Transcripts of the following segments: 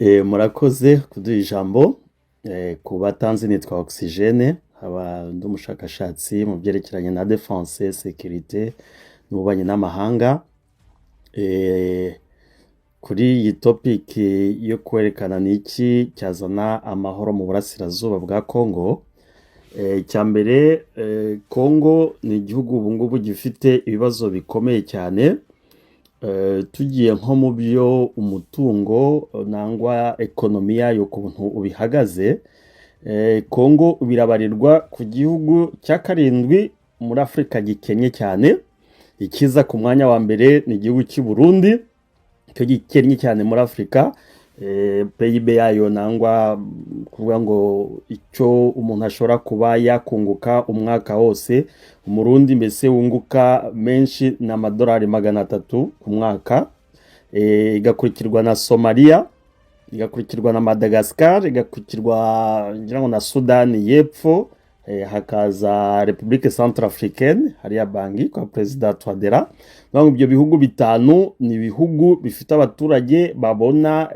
Murakoze kuduha ijambo. Ku batanzi nitwa Oxygene, nkaba ndi umushakashatsi mu byerekeranye na défense, sécurité n'ububanyi n'amahanga. Kuri iyi topic yo kwerekana ni iki cyazana amahoro mu burasirazuba bwa Congo, icya mbere, Congo ni igihugu ubu ngubu gifite ibibazo bikomeye cyane. Tugiye nko mu byo umutungo nangwa économie yayo ukuntu ubihagaze, Congo birabarirwa ku gihugu cya karindwi muri Afurika gikennye cyane. Ikiza ku mwanya wa mbere ni igihugu cy'u Burundi, cyo gikennye cyane muri Afurika. PIB yayo, nangwa kuvuga ngo icyo umuntu ashobora kuba yakunguka umwaka wose, Umurundi mbese wunguka menshi ni amadolari 300 ku mwaka. Igakurikirwa na Somalia, igakurikirwa na Madagascar, igakurikirwa ngira ngo na Sudani y'Epfo, hakaza République Centrafricaine hariya Bangi kwa Perezida Touadera. Ngo ibyo bihugu bitanu ni ibihugu bifite abaturage babona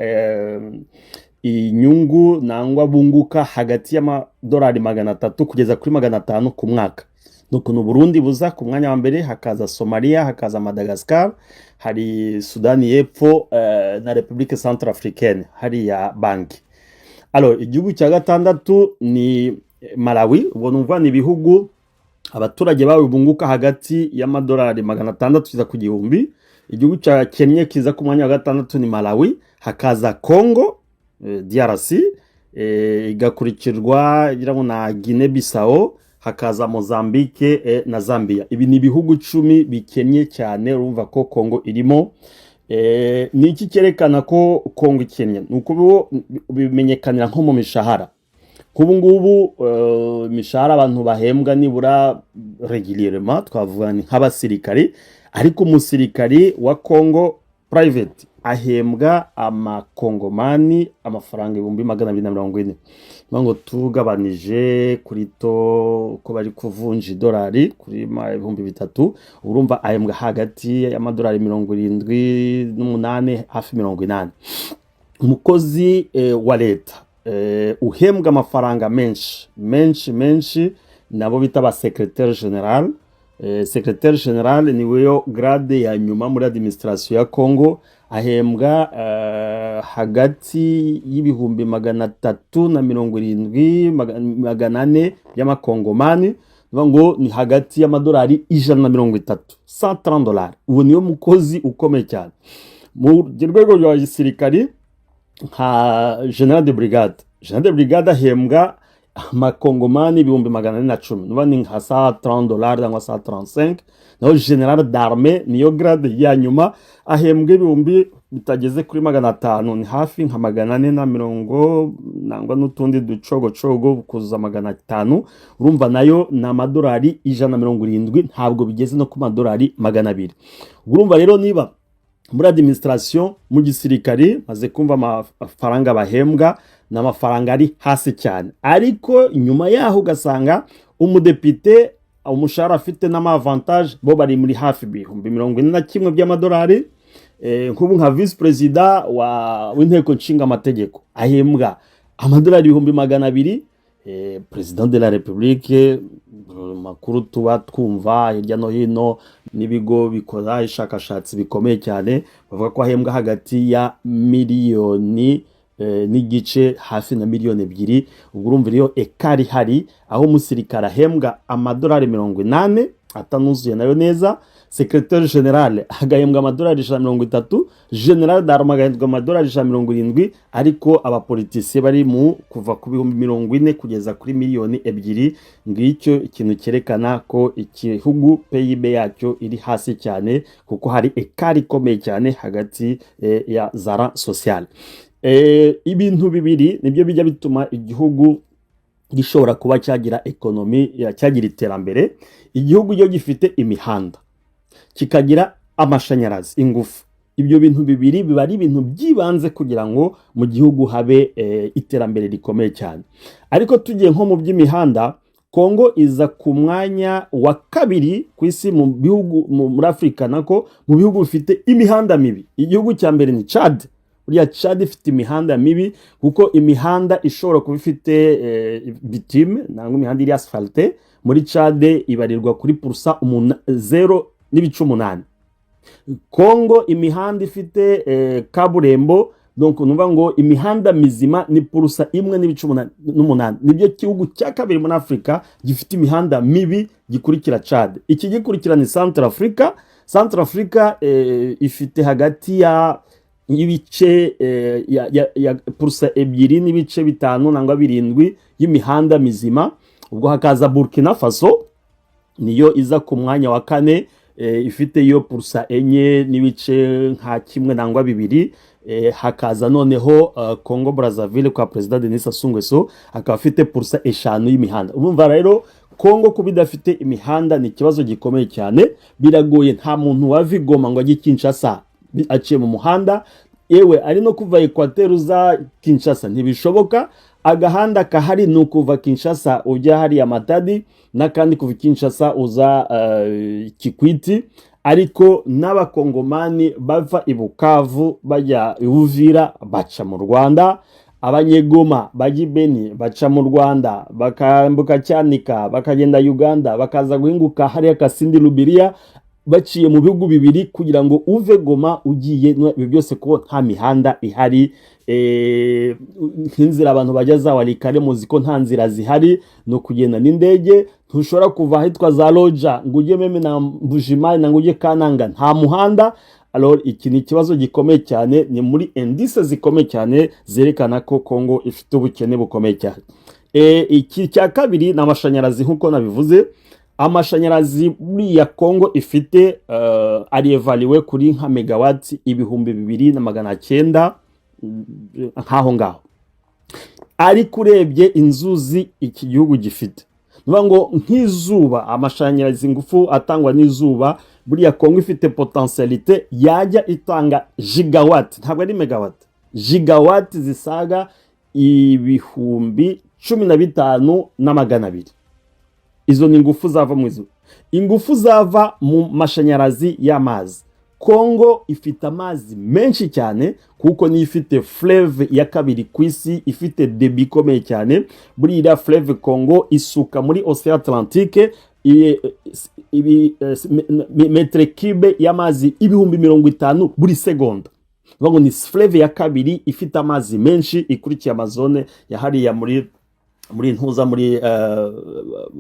inyungu nangwa bunguka hagati y'amadolari 300 kugeza kuri 500 ku mwaka. Nuko ni Burundi buza ku mwanya wa mbere, hakaza Somalia, hakaza Madagascar, hari Sudani y'Epfo na République Centrafricaine hariya Bangi. Alors, igihugu cya gatandatu ni Malawi. Ubwo numva ni ibihugu abaturage bawe bunguka hagati y'amadolari 600 kugeza ku 1000. Igihugu cya Kenya kiza ku mwanya wa gatandatu ni Malawi, hakaza Congo DRC, igakurikirwa ngira ngo na Guinea Bissau, hakaza Mozambique na Zambia. Ibi ni ibihugu 10 bikennye cyane. Urumva ko Congo irimo. Ni iki cyerekana ko Kongo ikennye? Ni uko bimenyekanira nko mu mishahara. Nk'ubu ngubu imishahara abantu bahembwa nibura régulièrement, twavuga ni nk'abasirikari, ariko umusirikari wa Congo private ahembwa amakongomani amafaranga 240,000. Niyo ngo tugabanije kuri to ko bari kuvunja idolari kuri 3000, urumva ahembwa hagati y'amadolari 78, hafi 80. Umukozi wa leta uhembwa amafaranga menshi menshi menshi nabo bita ba secrétaire général. Secrétaire général niweyo grade ya nyuma muri administration ya Congo, ahembwa hagati y'370,000, 400 by'amakongomani, bivuga ngo ni hagati y'amadolari 130, 130 dollars. Uwo niyo mukozi ukomeye cyane mu rwego rwa gisirikari, nka général de brigade. Général de brigade ahembwa amakongomani 410,000, nuba ni nka 130 dollars cyangwa 135. Naho général d'armée niyo grade ya nyuma, ahembwa ibihumbi bitageze kuri 500, ni hafi nka 440 nangwa n'utundi ducogocogo kuzuza 500. Urumva nayo ni amadolari 170, ntabwo bigeze no ku madolari 200. Urumva rero niba muri administration, mu gisirikari, maze kumva amafaranga bahembwa ni amafaranga ari hasi cyane, ariko nyuma yaho ugasanga umudepite umushahara afite n'ama avantages bo bari muri hafi 41,000 by'amadolari. Nk'ubu nka visi perezida w'inteko nshinga amategeko ahembwa amadolari 200,000. Président de la République, makuru tuba twumva hirya no hino n'ibigo bikora ishakashatsi bikomeye cyane, bavuga ko ahembwa hagati ya miliyoni n'igice, hafi na miliyoni 2. Ubwo urumva iyo écart ihari, aho umusirikare ahembwa amadolari 80 atanuzuye nayo neza, secrétaire général agahembwa amadolari 130, général d'armée agahembwa amadolari 170, ariko aba politiciens bari mu kuva ku 40,000 kugeza kuri miliyoni 2. Ngicyo ikintu cyerekana ko igihugu PIB yacyo iri hasi cyane, kuko hari écart ikomeye cyane hagati ya za sociale. Ibintu bibiri nibyo bijya bituma igihugu gishobora kuba cyagira économie, cyagira iterambere. Igihugu iyo gifite imihanda, kikagira amashanyarazi, ingufu, ibyo bintu bibiri biba ari ibintu by'ibanze kugira ngo mu gihugu habe iterambere rikomeye cyane. Ariko tugiye nko mu by'imihanda, Kongo iza ku mwanya wa kabiri ku isi mu bihugu, muri Afurika nako, mu bihugu bifite imihanda mibi. Igihugu cya mbere ni Chad. Buriya Chad ifite imihanda mibi, kuko imihanda ishobora kuba ifite bitume nangwa imihanda iri asphalte muri Chad ibarirwa kuri pourcent 0.8. Kongo imihanda ifite kaburimbo, donc numva ngo imihanda mizima, ni pourcent 1.8. Nibyo gihugu cya kabiri muri Afurika gifite imihanda mibi, gikurikira Chad. Iki gikurikira ni Central Africa. Central Africa ifite hagati ya y'ibice ya pourcent 2.5 nangwa 7 y'imihanda mizima. Ubwo hakaza Burkina Faso, niyo iza ku mwanya wa kane, ifite yo pourcent 4 n'ibice nka 1 nangwa 2. Hakaza noneho Congo Brazzaville kwa Perezida Denis Sassou Nguesso, akaba afite pourcent 5 y'imihanda. Urumva rero Kongo kuba idafite imihanda ni ikibazo gikomeye cyane, biragoye. Nta muntu wava i Goma ngo ajye Kinshasa aciye mu muhanda. Yewe, ari no kuva Equateur uza Kinshasa ntibishoboka. Agahanda kahari ni ukuva Kinshasa ujya hariya Matadi, n'akandi kuva Kinshasa uza Kikwiti. Ariko n'Abakongomani bava i Bukavu bajya i Uvira baca mu Rwanda, Abanyegoma bajya i Beni baca mu Rwanda, bakambuka Cyanika bakagenda Uganda, bakaza guhinguka hariya Kasindi Lubiriya, baciye mu bihugu bibiri kugira ngo uve Goma ugiye. Ibi byose ko nta mihanda ihari. Nk'inzira abantu bajya za Walikale, muzi ko nta nzira zihari, ni ukugenda n'indege. Ntushobora kuva ahitwa za Loja ngo ujye même na Mbujimayi na ngo ujye Kananga, nta muhanda. Alors iki ni ikibazo gikomeye cyane, ni muri indices zikomeye cyane zerekana ko Kongo ifite ubukene bukomeye cyane. Iki cya kabiri ni amashanyarazi. Nk'uko nabivuze, amashanyarazi buriya Kongo ifite ari évalué kuri nka megawati 2900, nk'aho ngaho. Ariko urebye inzuzi iki gihugu gifite, ni ukuvuga ngo nk'izuba, amashanyarazi, ingufu atangwa n'izuba, buriya Kongo ifite potentialité yajya itanga gigawatt, ntabwo ari megawatt, gigawatt zisaga 15 200. Izo ni ingufu zava mu izuba. Ingufu zava mu mashanyarazi y'amazi, Kongo ifite amazi menshi cyane, kuko niyo ifite fleuve ya kabiri ku isi ifite débit ikomeye cyane. Buriya fleuve Congo isuka muri Océan Atlantique ibi mètre cube y'amazi 50 000 buri segonda. Bivuga ngo ni fleuve ya kabiri ifite amazi menshi, ikurikiye Amazone ya hariya muri ntuza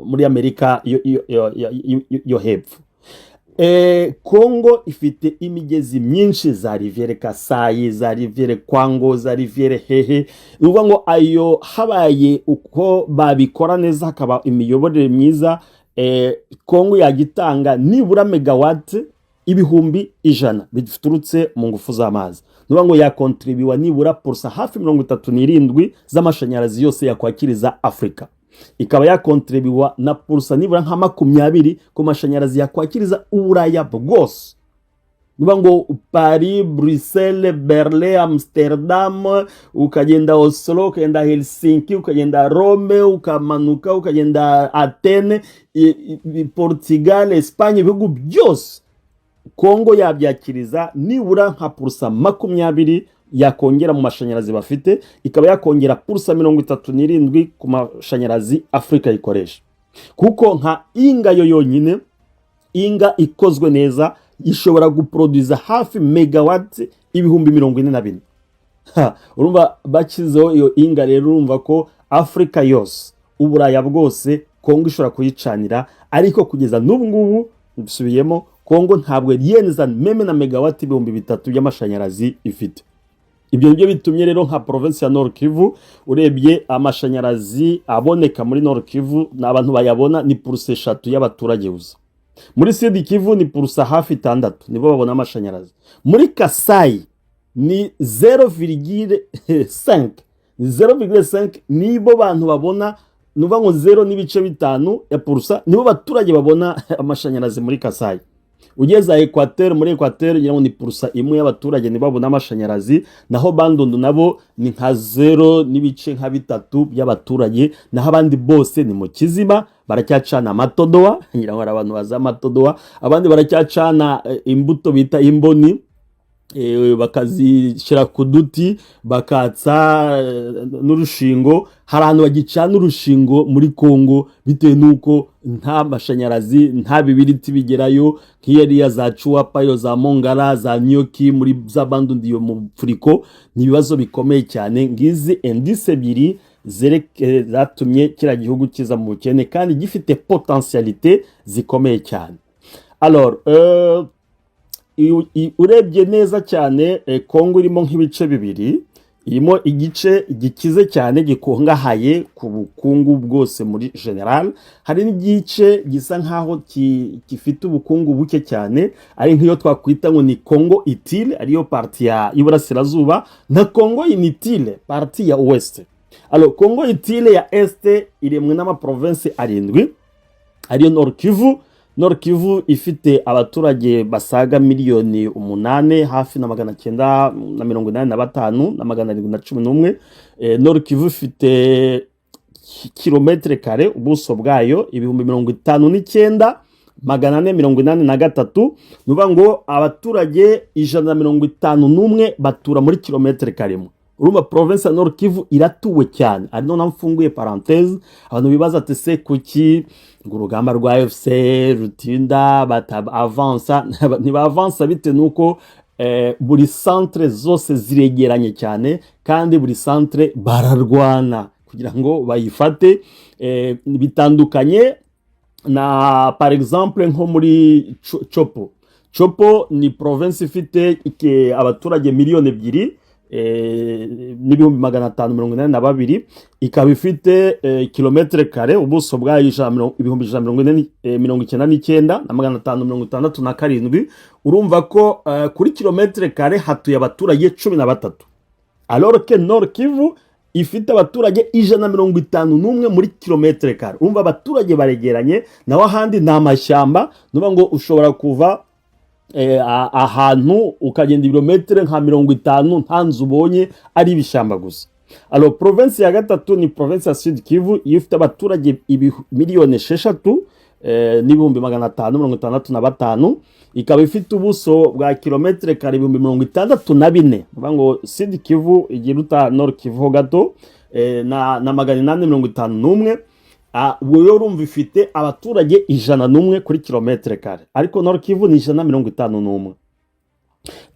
muri Amerika yo hepfo. Kongo ifite imigezi myinshi, za rivière Kasayi, za rivière Kwango, za rivière hehe. Ni ukuvuga ngo ayo habaye uko babikora neza, hakaba imiyoborere myiza, Kongo yajya itanga nibura megawati 100,000 biturutse mu ngufu z'amazi. Ni ukuvuga ngo yakontribuwa nibura pourcent hafi 37 z'amashanyarazi yose yakwakiriza Afurika, ikaba yakontribuwa na pourcent nibura nka 20 ku mashanyarazi yakwakiriza Uburaya bwose. Ni ukuvuga ngo Paris, Bruxelles, Berlin, Amsterdam, ukagenda Oslo, ukagenda Helsinki, ukagenda Rome, ukamanuka ukagenda Athene, Portugal, Espagne, ibihugu byose Kongo yabyakiriza nibura nka pourcent 20 yakongera mu mashanyarazi bafite, ikaba yakongera pourcent 37 ku mashanyarazi Afurika ikoresha. Kuko nka Inga yo yonyine, Inga ikozwe neza ishobora guproduza hafi megawati 44 000. Urumva bashyizeho iyo Inga rero, urumva ko Afurika yose, Uburaya bwose, Kongo ishobora kuyicanira. Ariko kugeza n'ubu ngubu, mbisubiyemo, Kongo ntabwo yemeza même na megawati 3000 by'amashanyarazi ifite. Ibyo nibyo bitumye rero nka province ya Nord Kivu, urebye amashanyarazi aboneka muri Nord Kivu, ni abantu bayabona ni pourcent 3 y'abaturage gusa. Muri Sud Kivu ni pourcent hafi 6 nibo babona amashanyarazi. Muri Kasayi ni 0,5, 0,5 nibo bantu babona, ni ukuvuga ngo 0.5 ya pourcent nibo baturage babona amashanyarazi muri Kasayi. Ugeze Equateur, muri Equateur ngira ngo ni pourcent 1 y'abaturage nibo babona amashanyarazi. Naho Bandundu nabo ni nka zéro n'ibice nka bitatu by'abaturage, naho abandi bose ni mu kizima, baracyacana amatodowa. Ngira ngo hari abantu bazi amatodowa. Abandi baracyacana imbuto bita imboni. Bakazishyira ku duti, bakatsa n'urushingo. Hari ahantu bagicana urushingo muri Kongo bitewe n'uko nta mashanyarazi, nta bibiriti bigerayo, nk'iyariya za Tshuapa, yo za Mongala, za Nyoki, muri za Bandundu, iyo mu Furiko. Ni ibibazo bikomeye cyane. Ngizi indices ebyiri zatumye kiriya gihugu kiza mu bukene kandi gifite potentialité zikomeye cyane. Alors, urebye neza cyane, Kongo irimo nk'ibice bibiri. Irimo igice gikize cyane, gikungahaye ku bukungu bwose muri général. Hari n'igice gisa nk'aho gifite ubukungu buke cyane, ari nk'iyo twakwita ngo ni Congo utile, ariyo partie ya y'Iburasirazuba, na Congo inutile, partie ya ouest. Alors, Congo utile ya est iremwe n'amaprovinsi arindwi, ariyo Nord Kivu. Nord Kivu ifite abaturage basaga miliyoni 8 hafi na 985 na 711. Nord Kivu ifite kilomètre carré, ubuso bwayo, 59,483. Ni ukuvuga ngo abaturage 151 batura muri kilomètre carré imwe. Urumva province ya Nord Kivu iratuwe cyane. Ari none mfunguye parenthèse, abantu bibaza ati: "Se kuki ngo urugamba rwa AFC rutinda, bata avansa?" Ntibavansa bitewe nuko buri centre zose ziregeranye cyane, kandi buri centre bararwana kugira ngo bayifate. Bitandukanye na, par exemple, nko muri Tshopo. Tshopo ni province ifite abaturage miliyoni 2 n'ibihumbi 582, ikaba ifite kilomètre carré, ubuso bwayo, ibihumbi 140 99 na 567. Urumva ko kuri kilomètre carré hatuye abaturage 13, alors que Nord Kivu ifite abaturage 151 muri kilomètre carré. Urumva abaturage baregeranye, naho ahandi ni amashyamba. Nuvuga ngo ushobora kuva ahantu ukagenda ibirometero nka 50 nta nzu ubonye, ari ibishyamba gusa. Alors, province ya gatatu ni province ya Sud Kivu, iyo ifite abaturage miliyoni 6 n'ibihumbi 565, ikaba ifite ubuso bwa kilomètre carré 64,000. Uvuga ngo Sud Kivu igira uta Nord Kivu ho gato, na 851. Ubwo rero urumva ifite abaturage 101 kuri kilomètre carré, ariko Nord Kivu ni 151.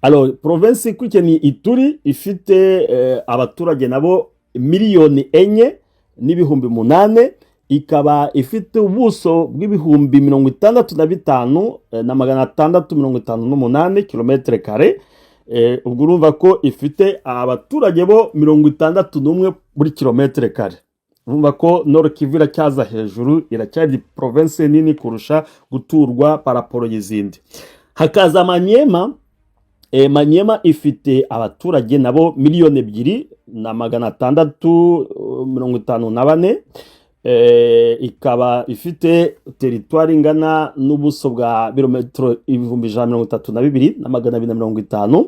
Alors, province ikurikiye ni Ituri, ifite abaturage nabo miliyoni 4 n'ibihumbi 8, ikaba ifite ubuso bw'ibihumbi 65 na 658 kilomètre carré. Ubwo urumva ko ifite abaturage bo 61 muri kilomètre carré. Urumva ko Nord Kivu iracyaza hejuru, iracyari province nini kurusha guturwa par rapport y'izindi. Hakaza Maniema. Maniema ifite abaturage nabo miliyoni 2 na 654, ikaba ifite territoire ingana n'ubuso bwa birometero 132,250 na 250.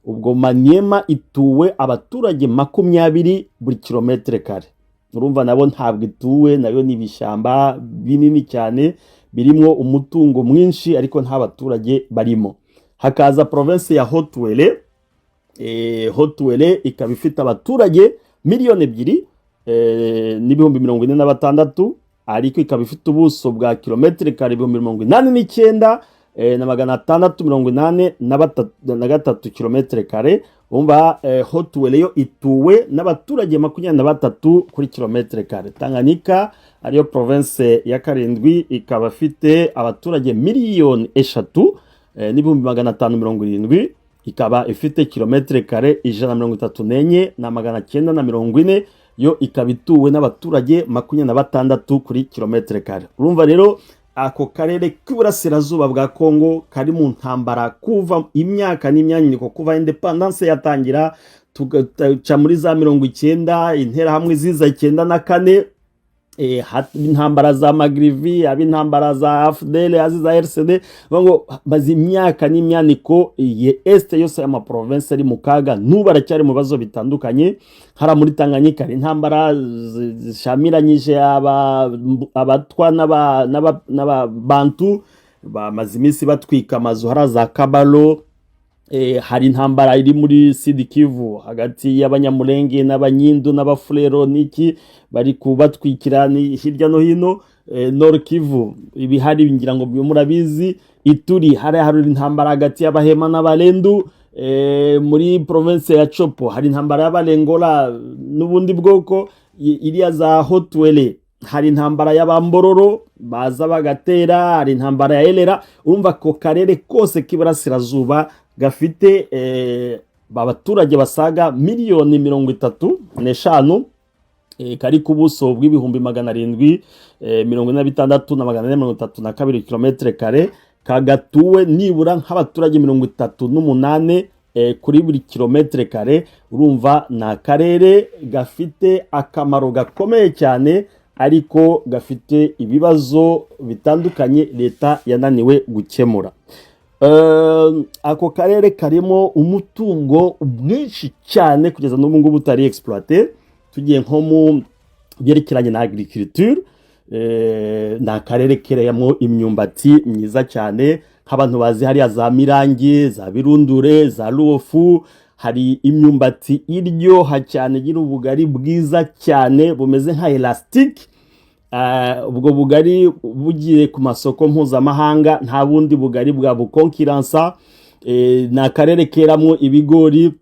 Ubwo Maniema ituwe abaturage 20 buri kilomètre carré. Urumva nabo ntabwo ituwe, nayo ni ibishyamba binini cyane birimo umutungo mwinshi, ariko nta baturage barimo. Hakaza province ya Haut-Uele. Haut-Uele ikaba ifite abaturage miliyoni 2 n'ibihumbi 46, ariko ikaba ifite ubuso bwa kilomètre carré 89,683 na 3 kilomètre carré. Umva, Haut-Uele yo ituwe n'abaturage 23 kuri kilomètre carré. Tanganyika, ariyo province ya karindwi, ikaba ifite abaturage miliyoni 3 n'ibihumbi 570, ikaba ifite kilomètre carré 134 na 940. Yo ikaba ituwe n'abaturage 26 kuri kilomètre carré. Urumva rero ako karere k'iburasirazuba bwa Kongo kari mu ntambara kuva imyaka n'imyanyiko, kuva indépendance yatangira, tugaca muri za 90, Interahamwe ziza 94, intambara za Magrivi, aba intambara za AFDL, azi za RCD, ngo bazi imyaka n'imyaniko ye est yose y'amaprovince ari mu kaga. N'ubu aracyari mu bibazo bitandukanye. Hariya muri Tanganyika hari intambara zishamiranyije Abatwa n'Abantu, bamaze iminsi batwika amazu hariya za Kabalo. Hari intambara iri muri Sud Kivu hagati y'Abanyamulenge n'Abanyindu n'Abafurero, n'iki bari kubatwikira ni hirya no hino. Nord Kivu ibihari ngira ngo murabizi. Ituri hari intambara hagati y'Abahema n'Abalendu. Muri province ya Tshopo hari intambara y'Abalengola n'ubundi bwoko. Iriya za Haut-Uele hari intambara y'Abambororo baza bagatera, hari intambara ya Erera. Urumva ko karere kose k'iburasirazuba gafite abaturage basaga miliyoni 35, kari ku buso bw'ibihumbi 746,432 kilomètres carrés, kagatuwe nibura nk'abaturage 38 kuri buri kilomètre carré. Urumva ni akarere gafite akamaro gakomeye cyane, ariko gafite ibibazo bitandukanye leta yananiwe gukemura. Ako karere karimo umutungo mwinshi cyane kugeza n'ubu ngubu utari exploité. Tugiye nko mu byerekeranye na agriculture, ni akarere kereyamo imyumbati myiza cyane. Nk'abantu bazi hariya za Mirangi, za Birundure, za Ruofu, hari imyumbati iryoha cyane, igira ubugari bwiza cyane bumeze nka élastique. Ubwo bugari bugiye ku masoko mpuzamahanga, nta bundi bugari bwa bukonkiransa. Ni akarere keramo ibigori.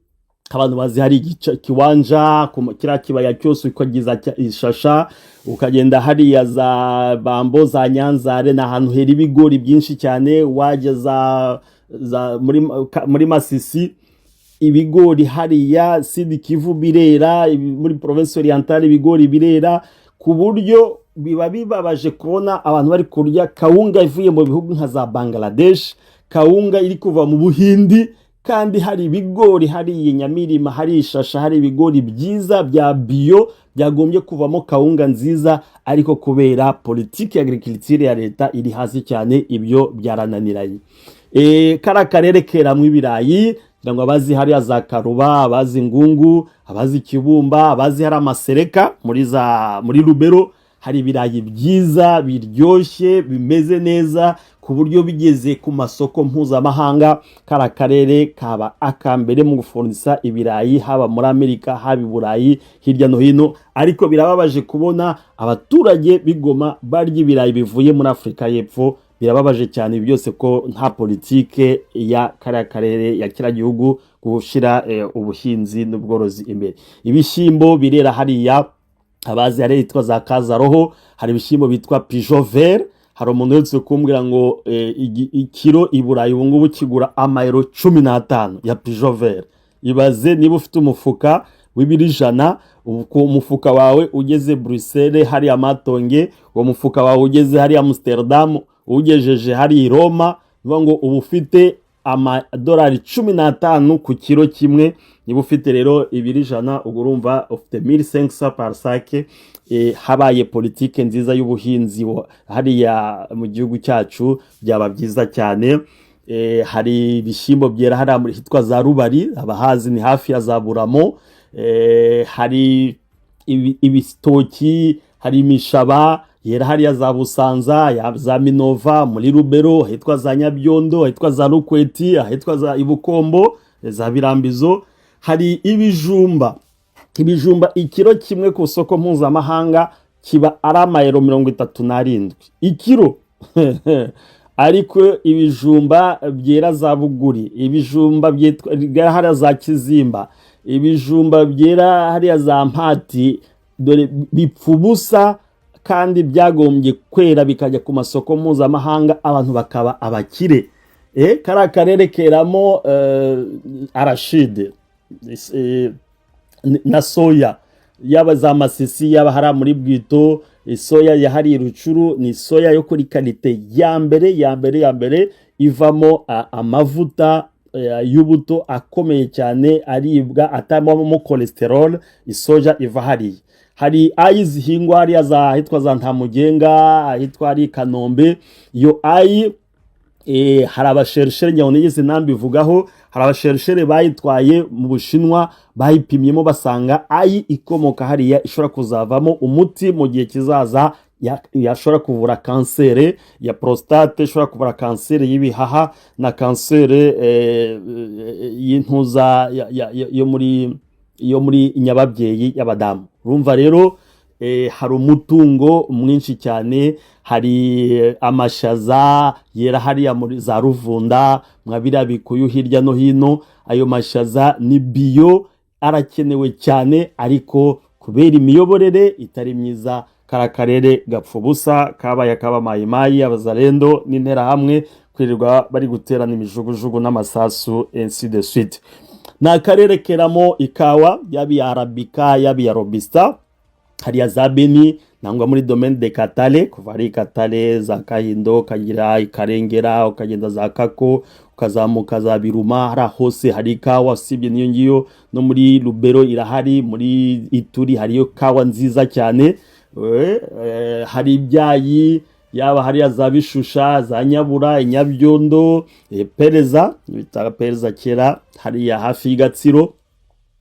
Abantu bazi hari Kiwanja, kiriya kibaya cyose ukageza Ishasha, ukagenda hariya za Bambo, za Nyanzare, ni ahantu hera ibigori byinshi cyane. Wajya za muri Masisi, ibigori hariya Sud Kivu birera, muri Province Orientale ibigori birera, ku buryo biba bibabaje kubona abantu bari kurya kawunga ivuye mu bihugu nka za Bangladesh, kawunga iri kuva mu Buhindi, kandi hari ibigori hariya Nyamirima, hari Ishasha, hari ibigori byiza bya bio byagombye kuvamo kawunga nziza, ariko kubera politiki ya agriculture ya leta iri hasi cyane, ibyo byarananiranye. Kariya karere keramwo ibirayi. Kugira ngo abazi hariya za Karuba, abazi Ngungu, abazi Kibumba, abazi hari Amasereka muri Lubero, hari ibirayi byiza biryoshye bimeze neza, ku buryo bigeze ku masoko mpuzamahanga kariya karere kaba akambere mu gufurnisa ibirayi, haba muri Amerika, haba i Burayi, hirya no hino. Ariko birababaje kubona abaturage b'Igoma barya ibirayi bivuye muri Afurika y'Epfo. Birababaje cyane ibi byose, ko nta politike ya kariya karere, ya kiriya gihugu, gushyira ubuhinzi n'ubworozi imbere. Ibishyimbo birera hariya. Abazi hariya hitwa za Kazaroho, hari ibishyimbo bitwa pigeon vert. Hari umuntu uherutse kumbwira ngo ikiro i Burayi ubu ngubu kigura amayero 15 ya pigeon vert. Ibaze niba ufite umufuka w'ibiro 100, ku mufuka wawe ugeze Bruxelles hariya Matonge, uwo mufuka wawe ugeze hariya Amsterdam, uwugejeje hariya i Roma, ni ngo uba ufite amadolari 15 ku kiro kimwe. Niba ufite rero ibiro 100, ubwo urumva ufite 1500 par sac. Habaye politike nziza y'ubuhinzi hariya mu gihugu cyacu, byaba byiza cyane. Hari ibishyimbo byera hariya hitwa za Rubari, abahazi ni hafi ya za Buramo. Hari ibitoki, hari imishaba yera hariya za Busanza, za Minova, muri Rubero, ahitwa za Nyabyondo, ahitwa za Rukweti, ahitwa za Ibukombo, za Birambizo. Hari ibijumba. Ibijumba ikiro kimwe ku isoko mpuzamahanga kiba ari amayero 37 ikiro, ariko ibijumba byera za Buguri, ibijumba byera hariya za Kizimba, ibijumba byera hariya za Mpati, dore bipfa ubusa, kandi byagombye kwera bikajya ku masoko mpuzamahanga, abantu bakaba abakire. Kariya karere keramo arachide na soya, yaba za Masisi, yaba hariya muri Bwito. Isoya yahariye Rucuru ni soya yo kuri qualité ya mbere, ya mbere, ya mbere, ivamo amavuta y'ubuto akomeye cyane, aribwa, atabamo cholesterol. Isoja iva hariya. Hari ayi zihingwa hariya za ahitwa za Ntamugenga, ahitwa ari Kanombe. Iyo ayi hari aba chercheurs, nyawo nigeze nambivugaho, hari aba chercheurs bayitwaye mu Bushinwa, bayipimyemo basanga ayi ikomoka hariya ishobora kuzavamo umuti mu gihe kizaza. Yashobora kuvura kanseri ya prostate, ishobora kuvura kanseri y'ibihaha na kanseri y'intuza yo muri nyababyeyi y'abadamu. Urumva rero hari umutungo mwinshi cyane. Hari amashaza yera hariya muri za Ruvunda, mwa biriya bikuyu hirya no hino. Ayo mashaza ni bio, arakenewe cyane, ariko kubera imiyoborere itari myiza, kara karere gapfa ubusa, kabaye akabamayimayi, abazalendo n'interahamwe kwirirwa bari guterana imijugujugu n'amasasu, ainsi de suite. Ni akarere keramo ikawa, yaba iya arabika, yaba iya robusta, hariya za Beni nangwa muri domaine de Katale. Kuva ari Katale, za Kahindo, ukagira Ikarengera, ukagenda za Kako, ukazamuka za Biruma, hariya hose hari ikawa. Usibye n'iyo ngiyo, no muri Lubero irahari, muri Ituri hariyo kawa nziza cyane. Hari ibyayi, yaba hariya za Bishusha, za Nyabura, Inyabyondo, Pereza bita Pereza kera, hariya hafi y'Igatsiro,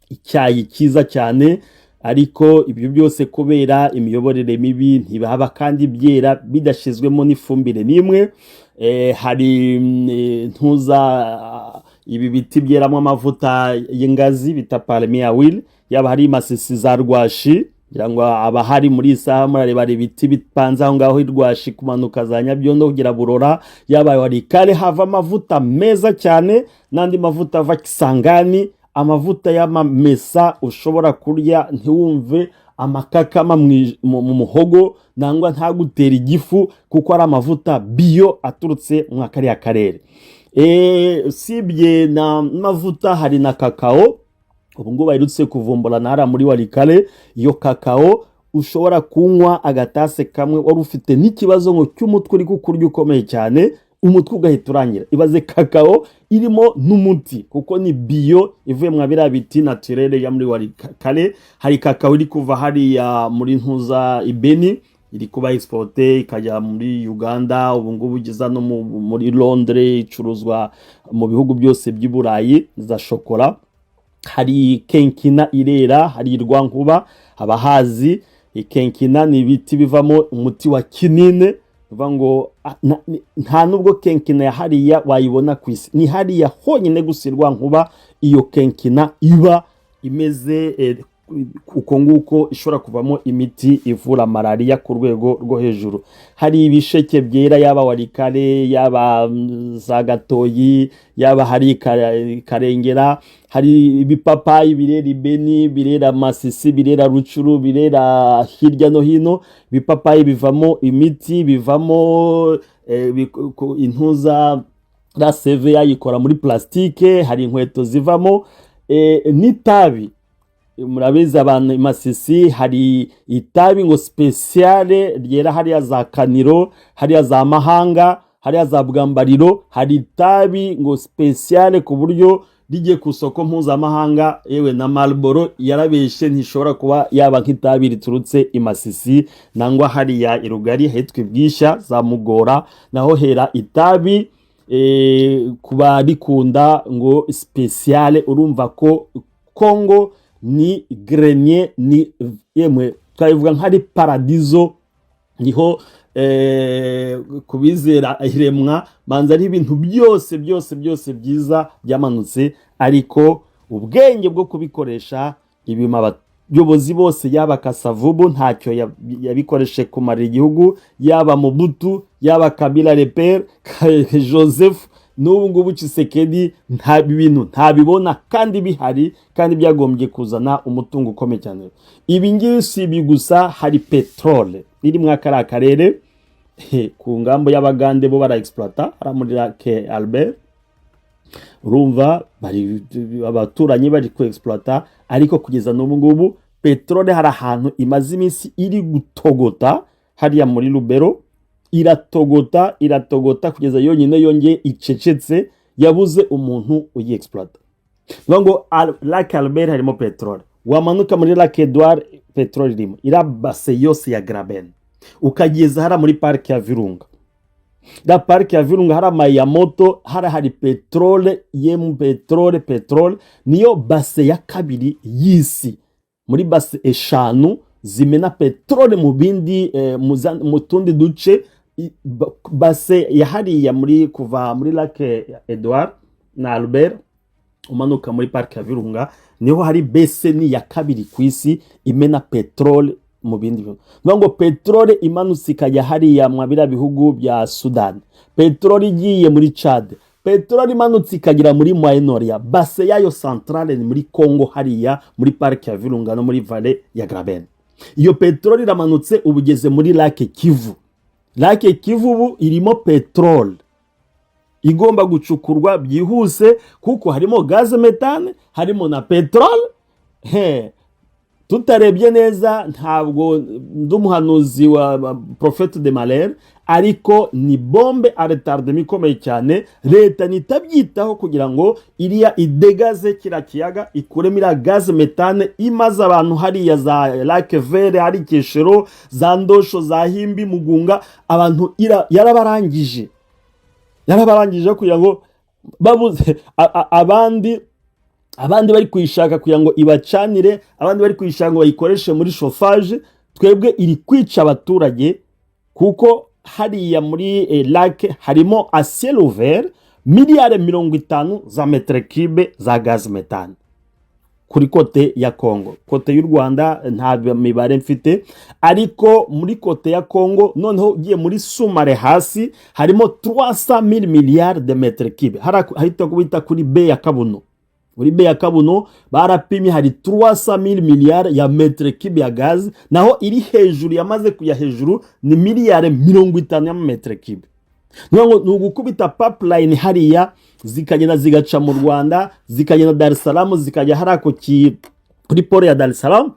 icyayi cyiza cyane. Ariko ibyo byose kubera imiyoborere mibi ntibaba kandi byera bidashyizwemo n'ifumbire n'imwe. Hari ntuza ibi biti byeramo amavuta y'ingazi bita palmier huile, yaba hari Masisi za Rwashi, kugira ngo abahari muri iyi saha murareba, hari ibiti bipanze aho ngaho i Rwashi, kumanuka za Nyabyondo kugera Burora, yaba Walikale, hava amavuta meza cyane n'andi mavuta ava Kisangani, amavuta y'amamesa ushobora kurya ntiwumve amakakama mu muhogo nangwa ntagutera igifu, kuko ari amavuta bio aturutse mu kariya karere. Usibye na mavuta, hari na kakao ubu ngubu baherutse kuvumbura na hariya muri Walikale. Iyo kakao ushobora kunywa agatase kamwe wari ufite n'ikibazo ngo cy'umutwe uri kukurya ukomeye cyane, umutwe ugahita urangira. Ibaze kakao irimo n'umuti, kuko ni bio, ivuye mwa biriya biti naturel ya muri Walikale. Hari kakao iri kuva hariya muri ntuza Ibeni, iri kuba exporté ikajya muri Uganda, ubu ngubu ugeza no muri Londres, icuruzwa mu bihugu byose by'i Burayi, za shokora. Hari quinquina irera hari Rwankuba, abahazi quinquina ni ibiti bivamo umuti wa kinine. Bivuga ngo nta nubwo quinquina ya hariya wayibona ku isi, ni hariya honyine gusa i Rwankuba iyo quinquina iba imeze uko nguko, ishobora kuvamo imiti ivura malariya ku rwego rwo hejuru. Hari ibisheke byera, yaba Walikale, yaba za Gatoyi, yaba hari Karengera. Hari ibipapayi birera Ibeni, birera Masisi, birera Rutshuru, birera hirya no hino. Ibipapayi bivamo imiti, bivamo intuza la seve yayikora muri plastique, hari inkweto zivamo, n'itabi. Murabizi abantu i Masisi hari itabi ngo spéciale ryera hariya za Kaniro, hariya za Mahanga, hariya za Bwambariro. Hari itabi ngo spéciale ku buryo rigiye ku isoko mpuzamahanga, yewe na Marlboro yarabeshe, ntishobora kuba yaba nk'itabi riturutse i Masisi nangwa hariya i Rugari hitwa Ibwisha, za Mugora, naho hera itabi ku barikunda ngo spéciale. Urumva ko Kongo ni grenier, ni yemwe twabivuga nk'ari paradizo, niho kubizera iremwa manza ari ibintu byose byose byose byiza byamanutse, ariko ubwenge bwo kubikoresha ibima abayobozi bose, yaba Kasavubu ntacyo yabikoreshe kumarira igihugu, yaba Mobutu, yaba Kabila le père, Joseph, n'ubu ngubu Tshisekedi nta bintu ntabibona kandi bihari, kandi byagombye kuzana umutungo ukomeye cyane. Ibi ngibi si ibi gusa, hari peteroli iri muri kariya karere ku ngambo y'Abagande, bo bara exploita hariya muri Lac Albert. Urumva bari abaturanyi, bari ku exploita, ariko kugeza n'ubu ngubu peteroli hari ahantu imaze iminsi iri gutogota hariya muri Lubero, iratogota, iratogota kugeza yonyine yongeye icecetse, yabuze umuntu uyi exploita. Bivuga ngo Lac Albert harimo peteroli, wamanuka muri Lac Edouard peteroli irimo, iriya bassin yose ya Graben, ukageza hariya muri parike ya Virunga. La parike ya Virunga hari amayamoto, hari peterole, yemu peterole. Peterole niyo bassin ya kabiri y'isi muri bassin 5 zimena peteroli mu bindi mu tundi duce. Bassin ya hariya muri kuva muri Lac Edouard na Albert umanuka muri parike ya Virunga, niho hari bassin ya kabiri ku isi imena peteroli mu bindi bihugu. Niyo ngo peteroli imanutse ikajya hariya mwa biriya bihugu bya Sudani, peteroli igiye muri Chad, peteroli imanutse ikagera muri Moyen-Orient, bassin yayo centrale ni muri Congo, hariya muri parike ya Virunga no muri vallée ya Graben. Iyo peteroli iramanutse, ubu ugeze muri Lac Kivu. Lac Kivu ubu irimo peteroli igomba gucukurwa byihuse, kuko harimo gaz méthane, harimo na peteroli. He, tutarebye neza, ntabwo ndi umuhanuzi wa prophète de malheur, ariko ni bombe à retardement ikomeye cyane. Leta nitabyitaho kugira ngo iriya idegaze kiriya kiyaga, ikuremo iriya gaz méthane imaze abantu hariya za Lac Vert, hari Keshero, za Ndosho, za Himbi, Mugunga, abantu yarabarangije, yarabarangije kugira ngo babuze abandi bari kuyishaka kugira ngo ibacanire, abandi bari kuyishaka ngo bayikoreshe muri chauffage. Twebwe iri kwica abaturage, kuko hariya muri lac harimo à ciel ouvert miliyari 50 za mètres cubes za gaz méthane kuri côté ya Congo. Côté y'u Rwanda nta mibare mfite, ariko muri côté ya Congo noneho ugiye muri sous-marin hasi harimo 300 mille milliards de mètres cubes. Hahita bita kuri baie ya Kabuno. Muri baie ya Kabuno barapimye, hari 300 mille milliards ya mètres cubes ya gaz, naho iri hejuru, yamaze kujya hejuru, ni miliyari 50 y'ama mètres cubes. Ni ugukubita pipeline hariya, zikagenda zigaca mu Rwanda, zikagenda Dar es Salaam, zikajya hariya kuri port ya Dar es Salaam,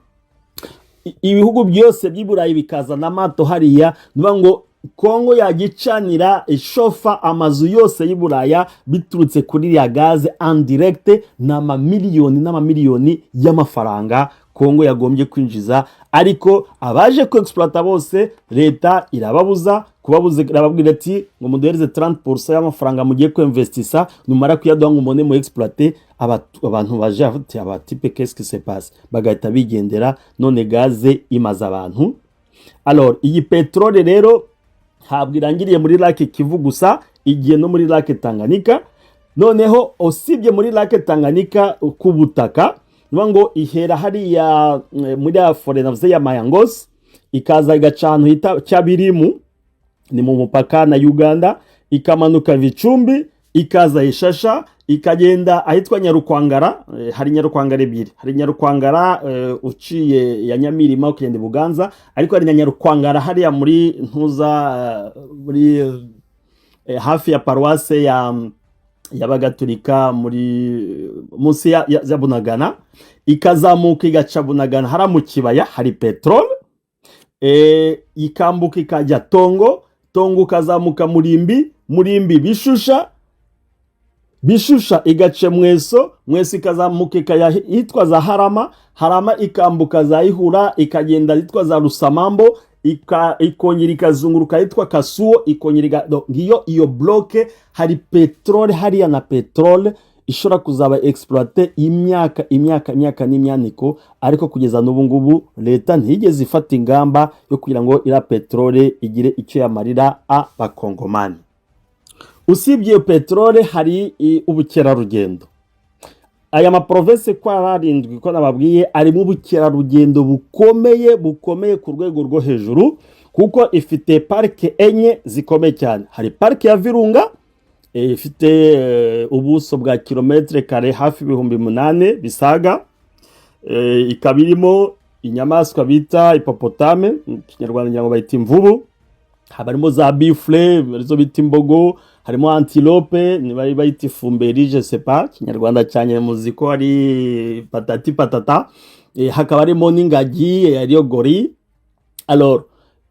ibihugu byose by'i Burayi bikazana amato hariya. Ni ngo Kongo yagicanira ishofa amazu yose y'i Buraya biturutse kuri iriya gaz en direct. Ni amamiliyoni n'amamiliyoni y'amafaranga Kongo yagombye kwinjiza, ariko abaje ku exploiter bose leta irababuza kubabuza, irababwira ati ngo muduhereze 30% y'amafaranga mugiye kuinvestisa, numara kuyaduha ngo mubone mu exploiter. Abantu baje bafite aba types, qu'est-ce qui se passe? Bagahita bigendera. None gaz imaze abantu. Alors iyi peteroli rero ntabwo irangiriye muri Lac Kivu gusa, igiye no muri Lac Tanganyika. Noneho usibye muri Lac Tanganyika ku butaka, niyo ngo ihera hariya muri ya forêt navuze ya Mayangose, ikaza igaca ahantu hita Cyabirimu, ni mu mupaka na Uganda, ikamanuka Vicumbi, ikaza Ishasha, ikagenda ahitwa Nyarukwangara. Hari Nyarukwangara ebyiri: hari Nyarukwangara uciye ya Nyamirima ukagenda i Buganza, ariko hari na Nyarukwangara hariya muri Ntuza, muri hafi ya paruwase ya y'Abagatulika, muri munsi ya Bunagana, ikazamuka igaca Bunagana hariya mu kibaya hari peteroli, ikambuka ikajya Tongo, Tongo ukazamuka Murimbi, Murimbi Bishusha, Bishusha igaca Mweso, Mweso ikazamuka ikajya hitwa za Harama, Harama ikambuka za Ihura, ikagenda hitwa za Rusamambo, ikongera ikazunguruka hitwa Kasuo, ikongera ngiyo iyo bloc. Hari peteroli hariya, na peteroli ishobora kuzaba exploité imyaka, imyaka, imyaka n'imyaniko, ariko kugeza n'ubu ngubu leta ntiyigeze ifata ingamba yo kugira ngo iriya peteroli igire icyo yamarira Abakongomani. Usibye iyo peteroli, hari ubukerarugendo. Aya ma provinces ko ari arindwi ko nababwiye, arimo ubukerarugendo bukomeye, bukomeye ku rwego rwo hejuru, kuko ifite parike enye zikomeye cyane. Hari parike ya Virunga, ifite ubuso bwa kilomètre carré hafi 8000 bisaga, ikaba irimo inyamaswa bita hippopotame, mu Kinyarwanda ngira ngo bayita imvubu, haba harimo za buffles arizo bita imbogo, harimo antilope niba bayita ifumberi, je sais pas, Kinyarwanda cyane muzi ko ari patati patata, hakaba harimo n'ingagi ariyo gorille. Alors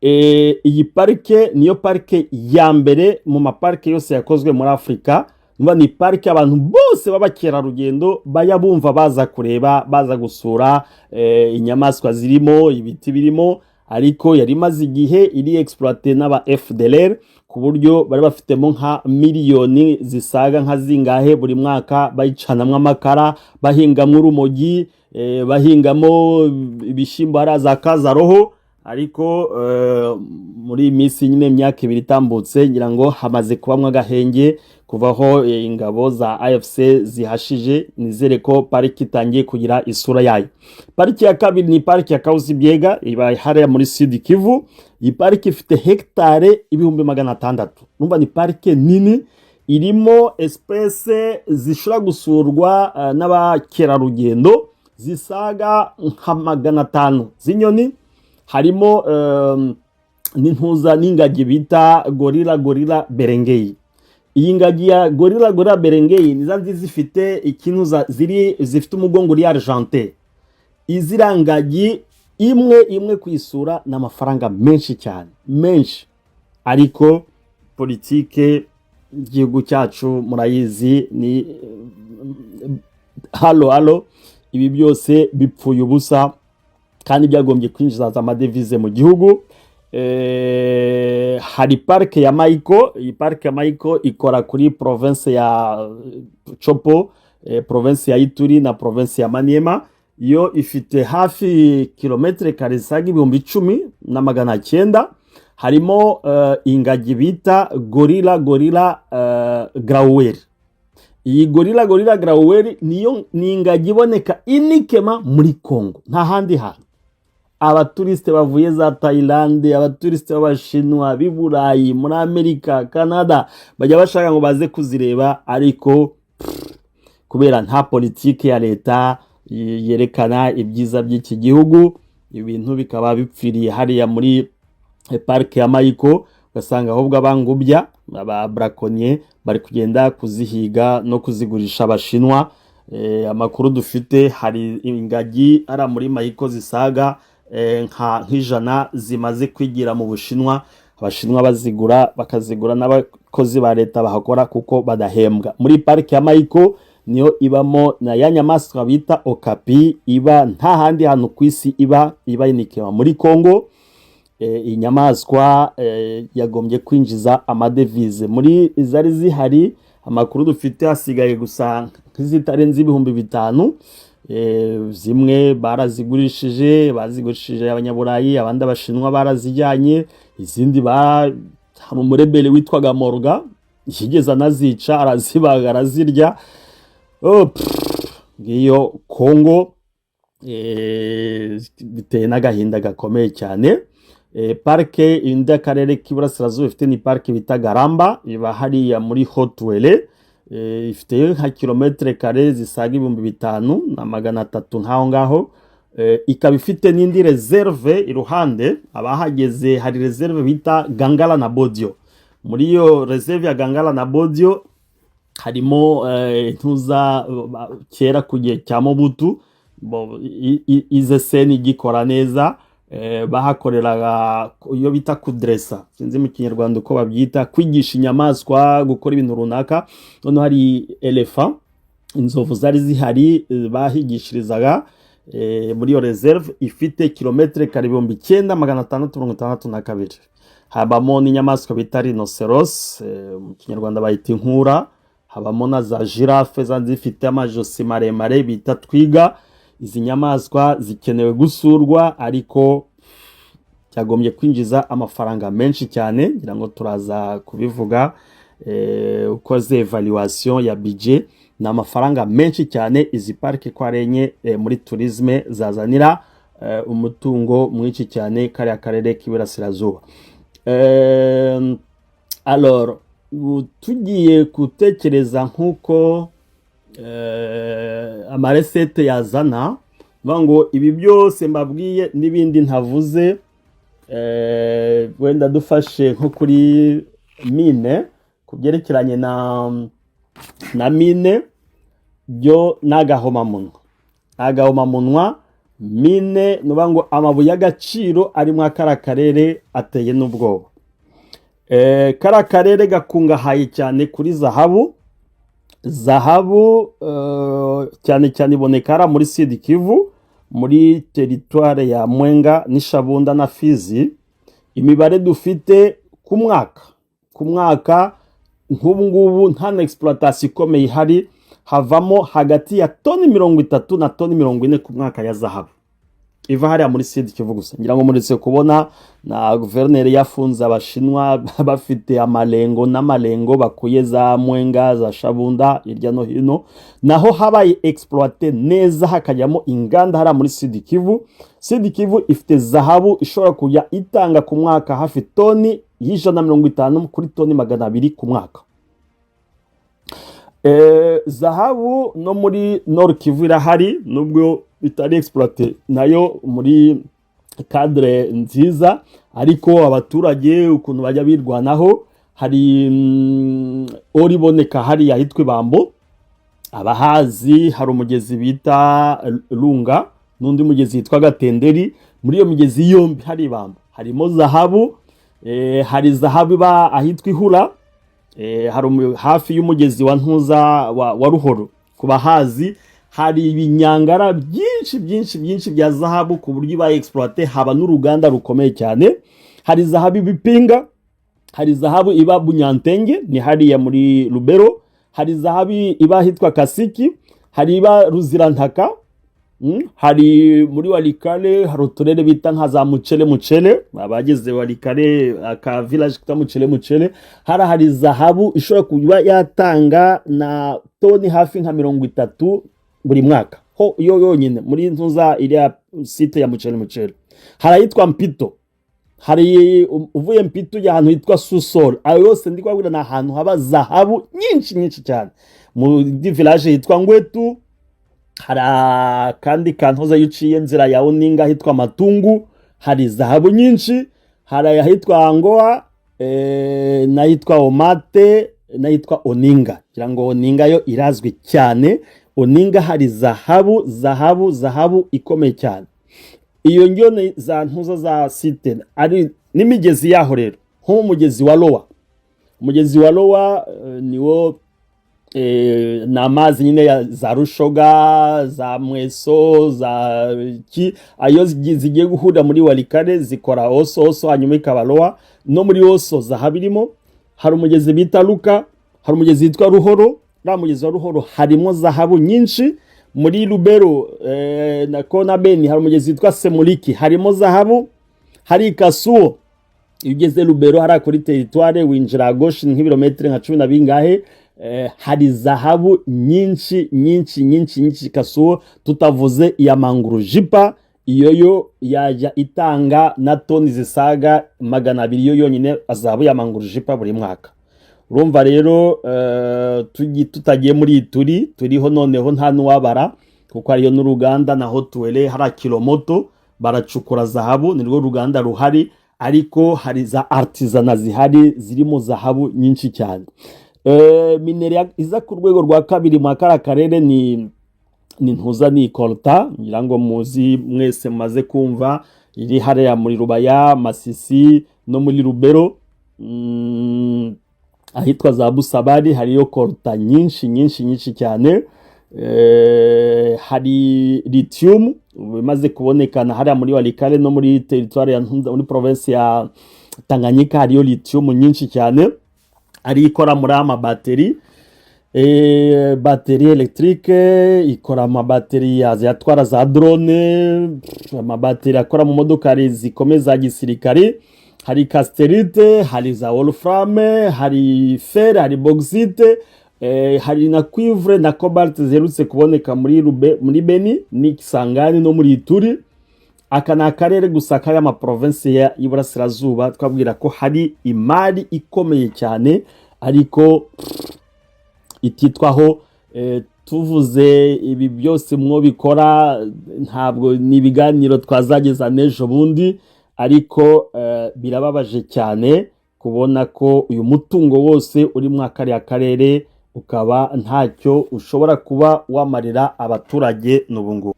iyi parike niyo parike ya mbere mu maparike yose yakozwe muri Afurika. Numva ni parike abantu bose b'abakerarugendo bajya bumva baza kureba, baza gusura inyamaswa zirimo, ibiti birimo, ariko yari imaze igihe iri exploité n'aba FDLR, ku buryo bari bafitemo nka miliyoni zisaga nka zingahe buri mwaka, bayicanamwo amakara, bahingamwo urumogi. bahingamo ibishyimbo hariya za Kazaroho. Ariko muri iyi minsi nyine, imyaka 2 itambutse, ngira ngo hamaze kubamwo agahenge kuvaho ingabo za AFC zihashije. Nizere ko pariki itangiye kugira isura yayo. Pariki ya kabiri ni pariki ya Kahuzi Biega, iba hariya muri Sud Kivu. Iyi pariki ifite hegitare 600,000. Numva ni parike nini, irimo espèces zishobora gusurwa n'abakerarugendo zisaga nka 500 z'inyoni. Harimo n'intuza n'ingagi bita Gorilla gorilla beringei. Iyi ngagi ya Gorilla gorilla beringei ni za zifite ikintuza ziri zifite umugongo uri argenté. Iziriya ngagi imwe imwe kuyisura ni amafaranga menshi cyane, menshi. Ariko politike y'igihugu cyacu murayizi, ni halo halo. Ibi byose bipfuye ubusa kandi byagombye kwinjiza amadevize mu gihugu. Hari parike ya Maiko. Iyi parike ya Maiko ikora kuri province ya Tshopo, province ya Ituri na province ya Maniema. Yo ifite hafi kilometero kare zisaga 10,900. Harimo ingagi bita Gorilla gorilla graueri. Iyi Gorilla gorilla graueri niyo ni ingagi iboneka uniquement muri Congo, nta handi hantu. Abaturisite bavuye za Tayilande, abaturisite b'Abashinwa, b'i Burayi, muri Amerika, Canada, bajya bashaka ngo baze kuzireba. Ariko kubera nta politiki ya leta yerekana ibyiza by'iki gihugu, ibintu bikaba bipfiriye hariya muri parike ya Maiko. Ugasanga ahubwo abangubya, aba braconniers, bari kugenda kuzihiga no kuzigurisha Abashinwa. Amakuru dufite, hari ingagi ari muri Maiko zisaga nka nk'ijana zimaze kwigira mu Bushinwa. Abashinwa bazigura, bakazigura n'abakozi ba leta bahakora kuko badahembwa. Muri parike ya Maiko niyo ibamo na ya nyamaswa bita okapi, iba nta handi hantu ku isi iba, iba uniquement muri Congo. Inyamaswa yagombye kwinjiza amadevize. Muri izari zihari, amakuru dufite, hasigaye gusa nk'izitarenze 5000. Zimwe barazigurishije, bazigurishije Abanyaburayi, abandi Abashinwa barazijyanye, izindi hari umurebere witwaga Morga yigeze anazica, arazibaga, arazirya. Oh, pff, ngiyo Kongo. Biteye n'agahinda gakomeye cyane. Parike indi akarere k'Iburasirazuba ifite ni parike bita Garamba, iba hariya muri Haut-Uele. Ifite nka kilometero kare zisaga 5300 nk'aho ngaho. Ikaba ifite n'indi réserve iruhande. Abahageze, hari réserve bita Gangala na Bodio. Muri iyo réserve ya Gangala na Bodio harimo intuza kera ku gihe cya Mobutu, IZSN igikora neza, bahakoreraga iyo bita kudresa, sinzi mu Kinyarwanda uko babyita, kwigisha inyamaswa gukora ibintu runaka. Noneho hari éléphant, inzovu zari zihari, bahigishirizaga muri iyo réserve ifite kilometero kare 9662. Habamo n'inyamaswa bita rhinocéros, mu Kinyarwanda bayita inkura. Habamo na za girafe zandi zifite amajosi maremare bita twiga. Izi nyamaswa zikenewe gusurwa, ariko cyagombye kwinjiza amafaranga menshi cyane. Ngira ngo turaza kubivuga ukoze évaluation ya budget, ni amafaranga menshi cyane. Izi parike ko ari enye, muri tourisme zazanira umutungo mwinshi cyane kariya karere k'Iburasirazuba. Alors, ubu tugiye gutekereza nk'uko ama recettes yazana, bivuga ngo ibi byose mbabwiye n'ibindi ntavuze, wenda dufashe nko kuri mine, ku byerekeranye na mine byo ni agahomamunwa, ni agahomamunwa. Mine, ni ukuvuga ngo amabuye y'agaciro ari muri kariya karere ateye n'ubwoba. Kariya karere gakungahaye cyane kuri zahabu. Zahabu cyane cyane iboneka hariya muri Sud Kivu, muri territoire ya Mwenga n'Ishabunda na Fizi. Imibare dufite ku mwaka, nk'ubu ngubu nta na exploitation ikomeye ihari, Havamo hagati ya toni 30 na toni 40 ku mwaka ya zahabu iva hariya muri Sud Kivu gusa. Ngira ngo muretse kubona na guverineri yafunze Abashinwa bafite amalengo n'amalengo bakuye za Mwenga, za Shabunda, hirya no hino. Naho habaye exploité neza, hakajyamo inganda hariya muri Sud Kivu. Sud Kivu ifite zahabu ishobora kujya itanga ku mwaka hafi toni y'150 kuri toni 200 ku mwaka. Zahabu no muri Nord Kivu irahari, nubwo bitari exploité nayo muri cadre nziza, ariko abaturage ukuntu bajya birwanaho. Hari or iboneka hariya hitwa Ibambo, abahazi. Hari umugezi bita Lunga n'undi mugezi witwa Gatenderi. Muri iyo migezi yombi hari Ibambo, harimo zahabu. Hari zahabu iba ahitwa Ihura, hari hafi y'umugezi wa Ntuza wa Ruhoro. Ku bahazi, hari ibinyangara byinshi byinshi byinshi bya zahabu, ku buryo ibaye exploité haba n'uruganda rukomeye cyane. Hari zahabu ibipinga, hari zahabu iba Bunyantenge, ni hariya muri Lubero, hari zahabu iba ahitwa Kasiki, hari iba Ruzirantaka, hari muri Walikale, hari uturere bita nka za Mucele Mucele. Abageze Walikale, aka village kita Mucele Mucele, hari zahabu ishobora kuba yatanga na toni hafi nka 30 buri mwaka ho yo yonyine muri ntuza iriya site ya Mucele Mucele. Hari ahitwa Mpito, hari uvuye Mpito ujya ahantu hitwa Susol. Ayo yose ndi kubabwira ni ahantu haba zahabu nyinshi nyinshi cyane. Mu village hitwa Ngwetu, hari akandi kantuza iyo uciye inzira ya Oninga ahitwa Matungu, hari zahabu nyinshi. Hari ahitwa Angoa, n'ahitwa Omate, n'ahitwa Oninga. Ngira ngo Oninga yo irazwi cyane. Oninga hari zahabu, zahabu, zahabu ikomeye cyane. Iyo ngiyo ni za ntuza za site ari n'imigezi yaho. Rero nk'umugezi wa Lowa, umugezi wa Lowa, niwo, ni amazi nyine ya za Rushoga, za Mweso, za ki, ayo zigiye guhurira muri Walikale zikora Oso Oso, hanyuma ikaba Lowa. No muri Oso zahabu irimo. Hari umugezi bita Luka, hari umugezi witwa Ruhoro. Uriya mugezi wa Ruhoro harimo zahabu nyinshi. Muri Lubero, na Kona Beni, hari umugezi witwa Semuliki, harimo zahabu. Hari Kasuo, iyo ugeze Lubero hariya kuri territoire winjira gauche nk'ibirometero nka cumi na bingahe, hari zahabu nyinshi nyinshi nyinshi nyinshi Kasuo. Tutavuze iya Mangurujipa, iyo yo yajya itanga na toni zisaga 200 yo yonyine, zahabu ya Mangurujipa buri mwaka. Urumva rero, tutagiye muri iyi turi turiho noneho nta n'uwabara, kuko hariyo n'uruganda naho tuwere hari Kilomoto baracukura zahabu, nirwo ruganda ruhari, ariko hari za artisanat zihari zirimo zahabu nyinshi cyane. Minerai iza ku rwego rwa kabiri mu kariya karere ni ntuza, ni coltan. Ngira ngo muzi mwese mumaze kumva, iri hariya muri Rubaya, Masisi no muri Lubero, ahitwa za Busabari hariyo coltan nyinshi nyinshi nyinshi cyane. Hari lithium imaze kubonekana hariya muri Walikale no muri territoire ya Ntunza, muri province ya Tanganyika hariyo lithium nyinshi cyane, ari ikora muri ama bateri, batterie électrique, ikora amabateri yatwara za drone, amabateri akora mu modokari zikomeye za gisirikare. Hari cassitérite, hari za wolfram, hari fer, hari bauxite, hari na cuivre na cobalt ziherutse kuboneka muri Beni n'Ikisangani no muri Ituri. Aka ni akarere gusa k'aya maprovinsi y'Iburasirazuba twabwira ko hari imari ikomeye cyane, ariko ititwaho. Tuvuze ibi byose mwo bikora, ntabwo ni ibiganiro twazageza n'ejo bundi, ariko birababaje cyane kubona ko uyu mutungo wose uri muri kariya karere ukaba ntacyo ushobora kuba wamarira abaturage n'ubu ngubu.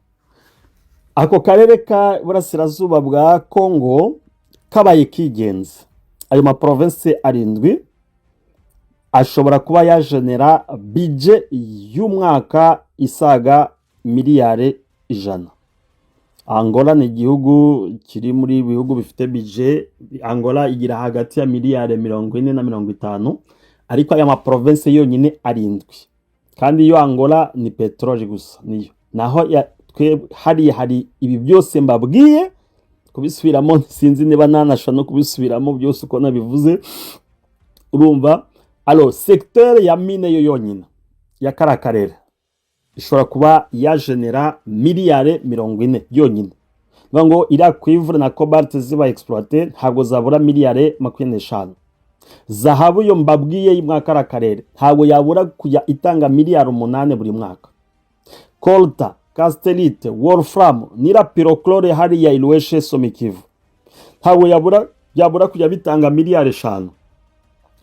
Ako karere ka Burasirazuba bwa Kongo kabaye kigenza, ayo maprovinsi arindwi ashobora kuba yajenera budget y'umwaka isaga miliyari 100. Angola ni igihugu kiri muri bihugu bifite budget. Angola igira hagati ya miliyari 40 na 50, ariko aya maprovinsi yonyine arindwi Kandi iyo Angola ni peteroli gusa niyo. Naho twe hariya hari ibi byose mbabwiye. Kubisubiramo sinzi niba nanashobora no kubisubiramo byose uko nabivuze. Urumva, alors secteur ya mine yo yonyine ya kariya karere ishobora kuba yagenera miliyari 40 yonyine. Bivuga ngo iriya cuivre na cobalt ziba exploité, ntabwo zabura miliyari 25. Zahabu yo mbabwiye mwa kariya karere ntabwo yabura kujya itanga miliyari 8 buri mwaka. Coltan, cassitérite, wolfram n'ira pyrochlore hariya Ilweshe, Somikivu, ntabwo yabura kujya bitanga miliyari 5.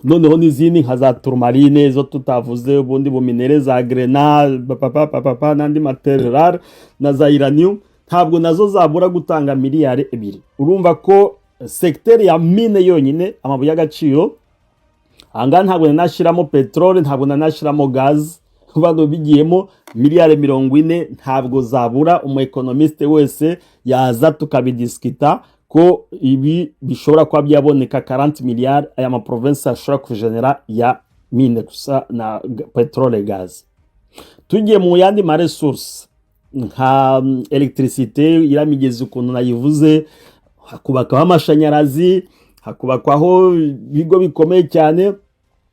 Noneho n'izindi nka za tourmaline zo tutavuze, ubundi bu minerai za grenat, papa papa, n'andi ma terres rares na za uranium, ntabwo nazo zabura gutanga miliyari 2. Urumva ko secteur ya mine yonyine, amabuye y'agaciro ahangaha, ntabwo nanashyiramo peteroli, ntabwo nanashyiramo gaz, bano bigiyemo miliyari 40 ntabwo zabura. Umu économiste wese yaza tukabidiscuta ko ibi bishobora kuba byaboneka 40 miliyari aya ma province ashobora kugenera ya mine gusa na peteroli, gaz. Tugiye mu yandi ma ressources nka électricité, iriya migezi ukuntu nayivuze, hakubakwaho amashanyarazi, hakubakwaho ibigo bikomeye cyane,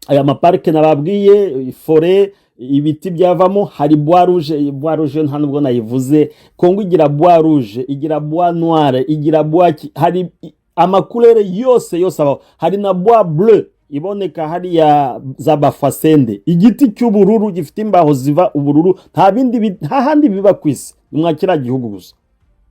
aya ma parcs nababwiye, forêt, ibiti byavamo. Hari bois rouge. Bois rouge nta nubwo nayivuze. Kongo igira bois rouge, igira bois noir, igira bois, hari ama couleurs yose yose abaho. Hari na bois bleu iboneka hariya za Bafwasende, igiti cy'ubururu gifite imbaho ziva ubururu. Nta bindi nta handi biba ku isi, ni mwa kiriya gihugu gusa,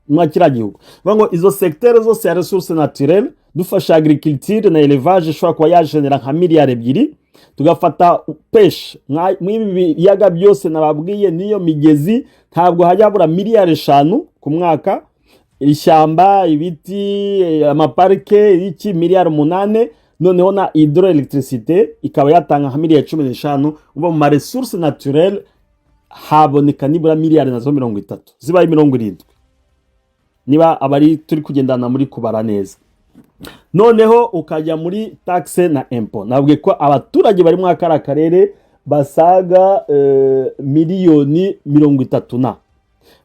ni mwa kiriya gihugu. Bivuga ngo izo secteur zose ya ressources naturelles, dufashe agriculture na élevage, ishobora kuba yagenera nka miliyari 2. Tugafata pêche mw'ibi biyaga byose nababwiye n'iyo migezi, ntabwo hajya habura miliyari 5 ku mwaka. Ishyamba, ibiti, ama parcs, iki, miliyari 8. Noneho na hydroélectricité ikaba yatanga nka miliyari 15. Uba mu ma ressources naturelles haboneka nibura miliyari nazo 30, zibaye 70, niba abari turi kugendana muri kubara neza. Noneho ukajya muri taxe na impôt. Nabwiye ko abaturage bari muri kariya karere basaga miliyoni 30, na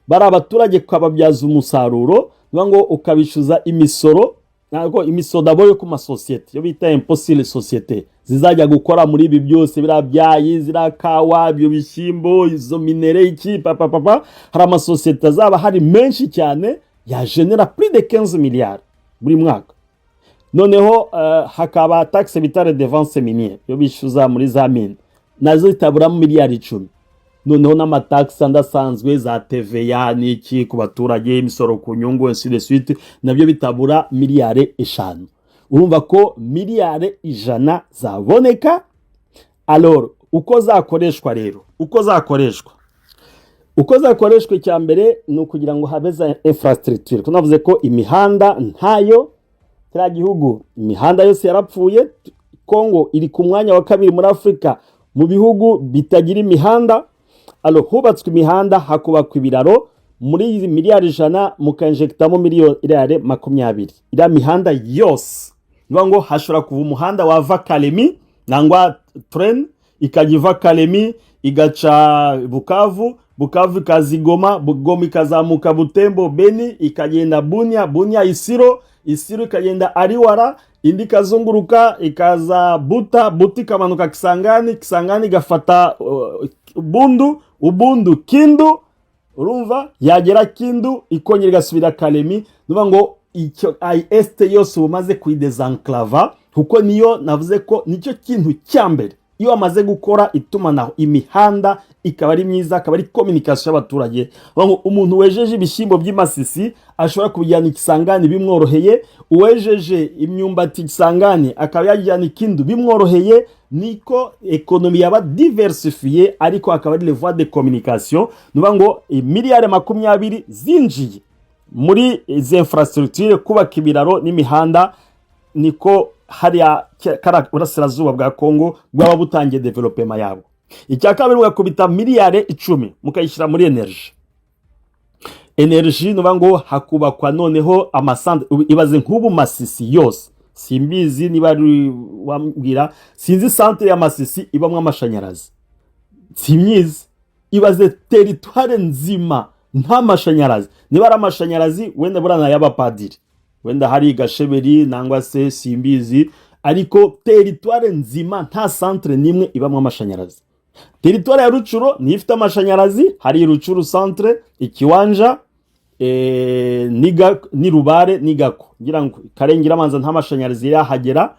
bari abaturage ukababyaza umusaruro, niba ngo ukabishyuza imisoro, ntabwo imisoro d'abord yo ku masosiyete, yo bita impôt sur les sociétés, zizajya gukora muri ibi byose, biriya byayi, ziriya kawa, ibyo bishyimbo, izo minerais, iki, papa papa. Hari amasosiyete azaba hari menshi cyane yagenera plus de 15 miliyari buri mwaka. Noneho hakaba taxe bita redevance minière yo bishyuza muri za mine, nazo zitaburamo miliyari 10. Noneho n'ama taxes andi asanzwe za TVA n'iki ku baturage, imisoro ku nyungu, ainsi de suite, nabyo bitabura miliyari 5. Urumva ko miliyari 100 zaboneka. Alors uko zakoreshwa rero, uko zakoreshwa, icya mbere ni ukugira ngo habe za infrastructure. Tunavuze ko imihanda ntayo, kiriya gihugu imihanda yose yarapfuye. Kongo iri ku mwanya wa kabiri muri Afurika mu bihugu bitagira imihanda. Alors hubatswe imihanda, hakubakwa ibiraro, muri izi miliyari 100 mukainjectamo miliyari 20, iriya mihanda yose, niba ngo hashobora kuva umuhanda wava Kalemi, nangwa train ikajya iva Kalemi igaca Bukavu, Bukavu ikaza Igoma, Goma ikazamuka Butembo, Beni, ikagenda Bunia, Bunia Isiro, Isiro ikagenda Ariwara, indi ikazunguruka ikaza Buta, Buta ikamanuka Kisangani, Kisangani igafata Bundu, Ubundu Kindu. Urumva yagera Kindu ikongera igasubira Kalemi. Nuvuga ngo icyo est yose uba umaze kuyidésenclava, kuko niyo navuze ko nicyo kintu cya mbere. Iyo wamaze gukora itumanaho, imihanda ikaba ari myiza, akaba ari communication y'abaturage, ngo umuntu wejeje ibishyimbo by'imasisi ashobora kubijyana ikisangani bimworoheye, uwejeje imyumbati Kisangani akaba yajyana ikindu bimworoheye, niko économie yaba diversifiée. Ariko akaba ari les voies de communication. Nuvuga ngo miliyari 20 zinjiye muri izi infrastructure, kubaka ibiraro n'imihanda, niko hariya kariya burasirazuba bwa Kongo bwaba butangiye développement yabwo. Icya kabiri, mugakubita miliyari 10 mukayishyira muri énergie. Énergie, nuvuga ngo hakubakwa noneho ama centres. Ibaze nk'ubu Masisi yose, simbizi niba ari wambwira, sinzi centre ya Masisi ibamo amashanyarazi. Simyizi. Ibaze territoire nzima nta mashanyarazi. Niba ari amashanyarazi, wenda buriya ni ay'abapadiri, wenda hari Gasheberi nangwa se simbizi, ariko territoire nzima nta centre n'imwe ibamo amashanyarazi. Territoire ya Rutshuru niyo ifite amashanyarazi. Hari Rutshuru centre, Ikiwanja, ni Rubare n'Igako, ngira ngo Karengera amanza nta mashanyarazi yahagera.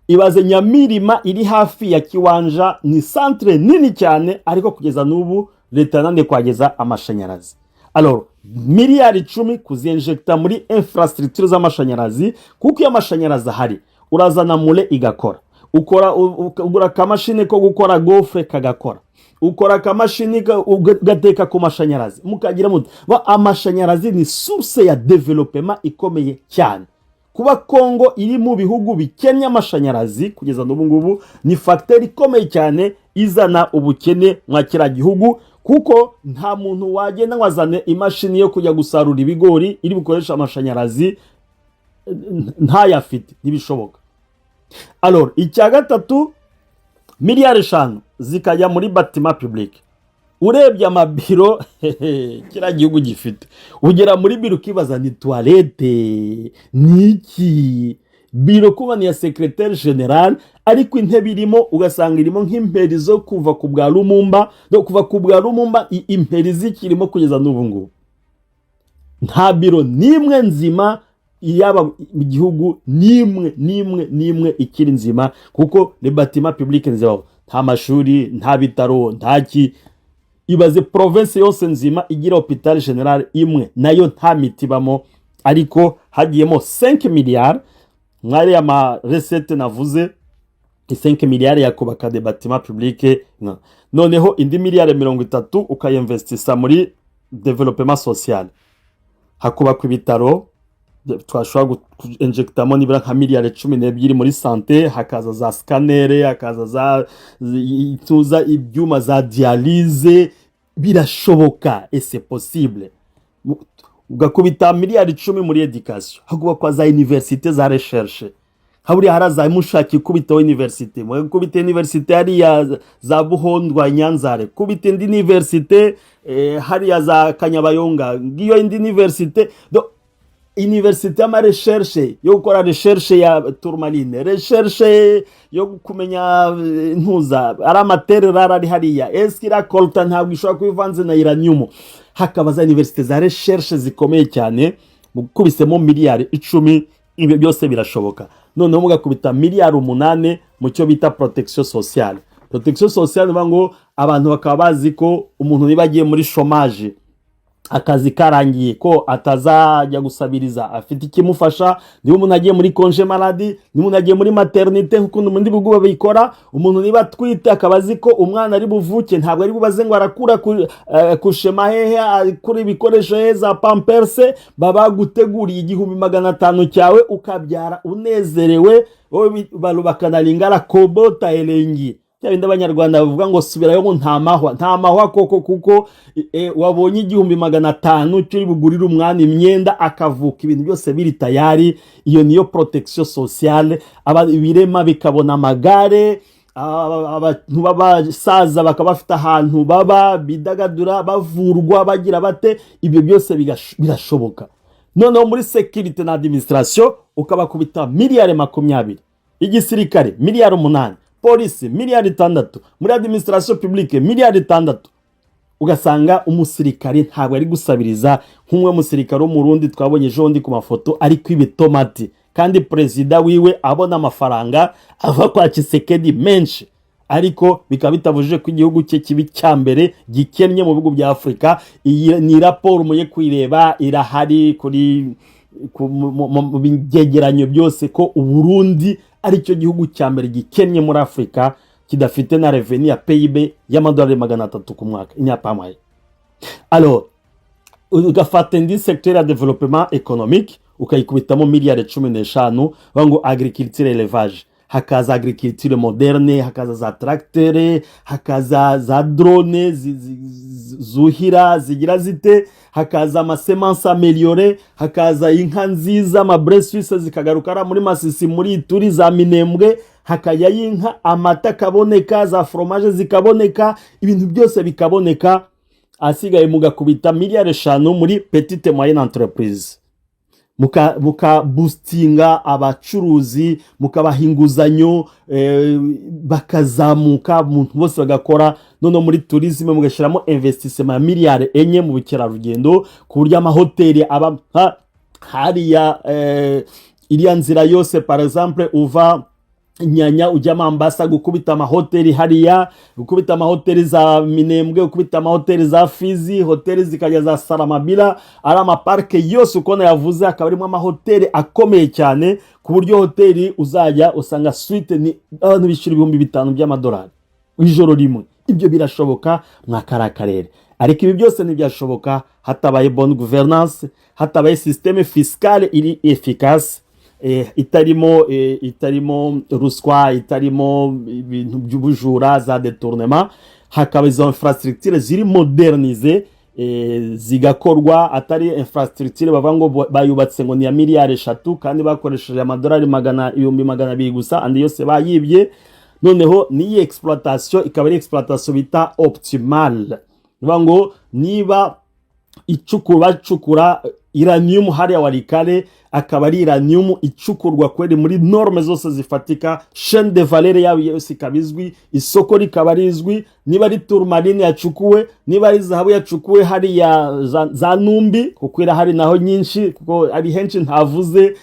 Ibaze Nyamirima iri hafi ya Kiwanja, ni centre nini cyane, ariko kugeza n'ubu leta yananiye kuhageza amashanyarazi. Alors, miliyari 10 kuzinjecta muri infrastructure z'amashanyarazi, kuko iyo amashanyarazi ahari urazana moulin igakora, ukora ugura akamashini ko gukora gaufre kagakora, ukora akamashini ugateka ku mashanyarazi, mukagira muti amashanyarazi ni source ya développement ikomeye cyane. Kuba Kongo iri mu bihugu bikennye amashanyarazi kugeza n'ubu ngubu ni facteur ikomeye cyane izana ubukene mwa kiriya gihugu, kuko nta muntu wagenda ngo azane imashini yo kujya gusarura ibigori iri bukoresha amashanyarazi ntayafite, ntibishoboka. Alors, icya gatatu, miliyari 5 zikajya muri bâtiment public. Urebye amabiro kiriya gihugu gifite, ugera muri biro ukibaza ni toilette, ni iki? Biro kuba ni iya secrétaire général, ariko intebe irimo ugasanga irimo nk'imperi zo kuva ku bwa Lumumba, no kuva ku bwa Lumumba imperi zikirimo kugeza n'ubu ngubu. Nta biro n'imwe nzima yaba mu gihugu, n'imwe, n'imwe, n'imwe ikiri nzima, kuko ni bâtiment public nzima. Nta mashuri, nta bitaro, nta ki. Ibaze province yose nzima igira hôpital général imwe, nayo nta miti ibamo, ariko hagiyemo 5 miliyari mwariya ma recettes navuze. 5 miliyari yakubaka des bâtiments publics. Noneho indi miliyari 30 ukayinvestisa muri développement social, hakubakwa ibitaro. Twashobora kuinjectamo nibura nka miliyari 12 muri santé, hakaza za scanner, hakaza za tuza ibyuma za dialyse. Birashoboka et c'est possible. Ugakubita miliyari 10 muri éducation, hakubakwa za université za recherche, nka buriya hari za Mushaki, ikubitaho université, mugakubita université hariya za Buhondwa, Nyanzare, kubita indi université hariya za Kanyabayonga, ngiyo indi université. Université y'amarecherche, yo gukora recherche ya tourmaline, recherche yo kumenya ntuza ari amaterres rares ari hariya, eske iriya coltan ntabwo ishobora kuba ivanze na uranium. Hakaba za université za recherche zikomeye cyane. Mukubisemo miliyari 10, ibyo byose birashoboka. Noneho mugakubita miliyari 8 mu cyo bita protection sociale. Protection sociale ni ngo abantu bakaba bazi ko umuntu niba agiye muri chômage, akazi karangiye, ko atazajya gusabiriza, afite ikimufasha. Niba umuntu agiye muri congé maladie, niba umuntu agiye muri maternité, nk'ukuntu mu bindi bihugu babikora, umuntu niba atwite akaba azi ko umwana ari buvuke, ntabwo ari bubaze ngo arakura kushema hehe, akura ibikoresho hehe za Pampers. Baba baguteguriye 1500 cyawe, ukabyara unezerewe. Wowe balobaka lingala "kobota elengi", bya bindi Abanyarwanda bavuga ngo "subirayo", ngo nta mahwa, nta mahwa koko, kuko wabonye 1500 cyuri bugurire umwana imyenda, akavuka ibintu byose biri tayari. Iyo niyo protection sociale. Ibirema bikabona amagare, abantu b'abasaza bakaba bafite ahantu baba bidagadura, bavurwa, bagira bate. Ibyo byose birashoboka. Noneho muri sécurité na administration ukabakubita miliyari 20, igisirikare miliyari 8, polisi miliyari 6, muri administration publique miliyari 6, ugasanga umusirikare ntabwo ari gusabiriza nk'umwe musirikare w'Umurundi twabonye ejo bundi ku mafoto ari kwiba itomati, kandi perezida wiwe abona amafaranga ava kwa Tshisekedi menshi, ariko bikaba bitabujije ko igihugu cye kibi cya mbere gikennye mu bihugu bya Afurika. Iyi ni raporo muye kuyireba, irahari kuri mu byegeranyo byose ko Uburundi ari cyo gihugu cya mbere gikennye muri Afurika, kidafite na revenu ya PIB y'amadolari 300 ku mwaka inyapamaye. Alors, ugafata indi secteur ya développement économique, ukayikubitamo miliyari 15, bavuga ngo agriculture, élevage, hakaza agriculture moderne, hakaza za tracteur, hakaza za drone zuhira, zigira zite, hakaza amasemences améliorées, hakaza inka nziza, amabrun suisse zikagaruka ari muri Masisi, muri Ituri, za Minembwe. Hakajyayo inka, amata akaboneka, za fromage zikaboneka, ibintu byose bikaboneka. Asigaye mugakubita miliyari 5 muri petite moyenne entreprise, muka boostinga abacuruzi, mukabaha inguzanyo, bakazamuka, umuntu bose bagakora. Noneho muri tourisme mugashyiramo investissement ya miliyari 4 mu bukerarugendo, ku buryo amahoteli aba hariya, iriya nzira yose, par exemple uva Nyanya ujya Mambasa, gukubita amahoteli hariya, gukubita amahoteli za Minembwe, gukubita amahoteli za Fizi, hoteli zikajya za Saramabila, ari amaparike yose uko nayavuze, akaba arimo amahoteli akomeye cyane, ku buryo hoteli uzajya usanga suite ni abantu bishyura 5000 by'amadolari ijoro rimwe. Ibyo birashoboka mwa kariya karere, ariko ibi byose ntibyashoboka hatabaye bonne gouvernance, hatabaye système fiscale iri efficace, itarimo ruswa, itarimo ibintu by'ubujura, za détournement, hakaba izo infrastructure ziri modernisées, zigakorwa, atari infrastructure bavuga ngo bayubatse ngo ni ya miliyari 3 kandi bakoresheje amadolari magana 200,000 gusa, andi yose bayibye. Noneho n'iyi exploitation ikaba ari exploitation bita optimale. Bivuga ngo niba icukura, bacukura uranium hariya Walikale, akaba ari uranium icukurwa kweri muri norme zose zifatika, chaîne de valeur yabo yose ikaba izwi, isoko rikaba rizwi, niba ari tourmaline yacukuwe, niba ari zahabu yacukuwe hariya za Numbi, kuko irahari naho nyinshi, kuko ari henshi ntavuze,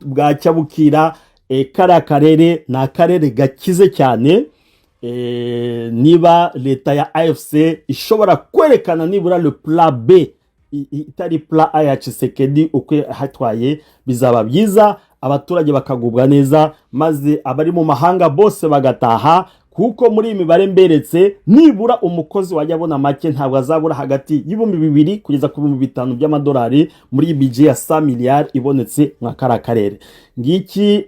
bwacya bukira. Kariya karere ni akarere gakize cyane. Niba leta ya AFC ishobora kwerekana nibura le plan B, itari plan A ya Tshisekedi uko hatwaye, bizaba byiza, abaturage bakagubwa neza, maze abari mu mahanga bose bagataha, kuko muri iyi mibare mberetse, nibura umukozi wajya abona make ntabwo azabura hagati y'2000 kugeza ku 5000 by'amadolari muri iyi budget ya 100 miliyari ibonetse mwa kariya karere. Ngiki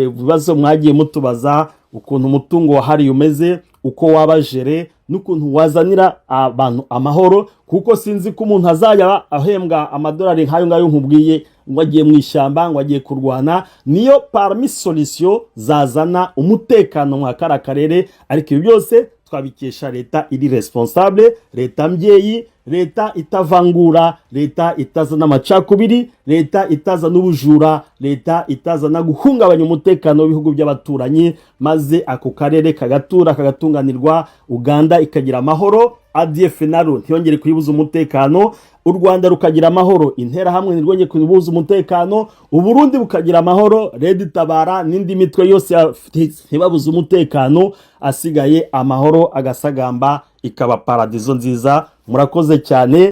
ibibazo mwagiye mutubaza, ukuntu umutungo wahariye umeze, uko waba géré, n'ukuntu wazanira abantu amahoro, kuko sinzi ko umuntu azajya ahembwa amadolari nk'ayo ngayo nkubwiye ngo agiye mu ishyamba, ngo agiye kurwana. Niyo parmi solution zazana umutekano mwa kariya karere. Ariko ibi byose twabikesha leta iri responsable, leta mbyeyi, leta itavangura, leta itazana amacakubiri, leta itazana ubujura, leta itazana guhungabanya umutekano w'ibihugu by'abaturanyi, maze ako karere kagatura kagatunganirwa, Uganda ikagira amahoro, ADF NALU ntiyongere kuyibuza umutekano, u Rwanda rukagira amahoro, Interahamwe ntirwongere kuyibuza umutekano, Uburundi bukagira amahoro, RED Tabara n'indi mitwe yose ntibabuze umutekano, asigaye amahoro agasagamba, ikaba paradizo nziza. Murakoze cyane.